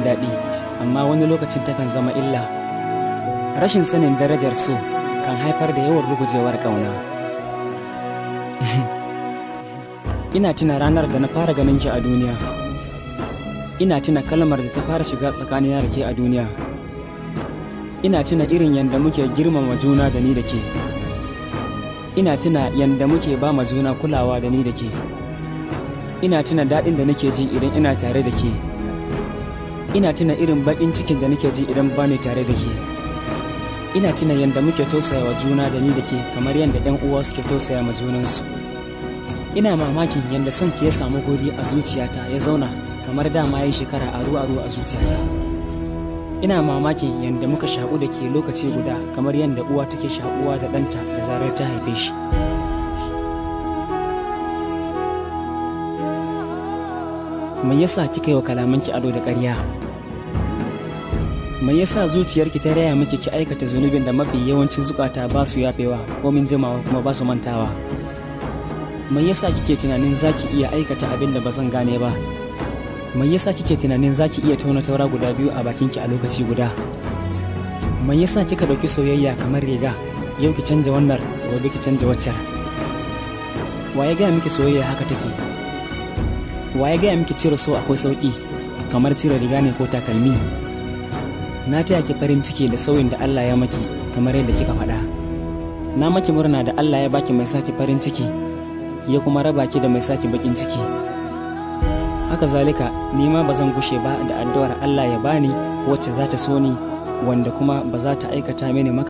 daɗi, amma wani lokacin takan zama illa. Rashin sanin darajar so kan haifar da yawan rugujewar ƙauna. Ina tuna ranar da na fara ganin ki a duniya. Ina tuna kalmar da ta fara shiga tsakanina da ke a duniya. Ina tuna irin yadda muke girmama juna da ni da ke. Ina tuna yadda muke ba ma juna kulawa da ni da ke. Ina tuna daɗin da nake ji idan ina tare da ke. Ina tuna irin baƙin cikin da nake ji idan ba ni tare da ke. Ina tuna yadda muke tausayawa juna da ni da ke kamar yadda 'yan uwa suke tausaya ma junansu. Ina mamakin yadda son ki ya samu guri a zuciyata ya zauna kamar dama ya yi shekara aru-aru a zuciyata. Ina mamakin yadda muka shaƙu da ke lokaci guda kamar yadda uwa take shaƙuwa da ɗanta da zarar ta haife shi. Me yasa kika yi wa kalamanki ado da ƙarya? Me yasa zuciyarki ta raya miki ki aikata zunubin da mafi yawancin zukata ba su yafewa komin jimawa kuma ba su mantawa? Me yasa kike tunanin zaki iya aikata abin da ba zan gane ba? Me yasa kike tunanin zaki iya tauna taura guda biyu a bakinki a lokaci guda? Me yasa kika ɗauki soyayya kamar riga, yau ki canja wannan, gobe ki canja waccar? Wa ya gaya miki soyayya haka take? Wa ya gaya miki cire so akwai sauki kamar cire riga ne ko takalmi? Na taya ki farin ciki da sauyin da Allah ya maki kamar yadda kika faɗa. Na maki murna da Allah ya baki mai saki farin ciki ya kuma raba ki da mai saki bakin ciki. Haka zalika ni ma ba zan gushe ba da addu'ar Allah ya bani wacce za ta so ni, wanda kuma ba za ta aikata mini maka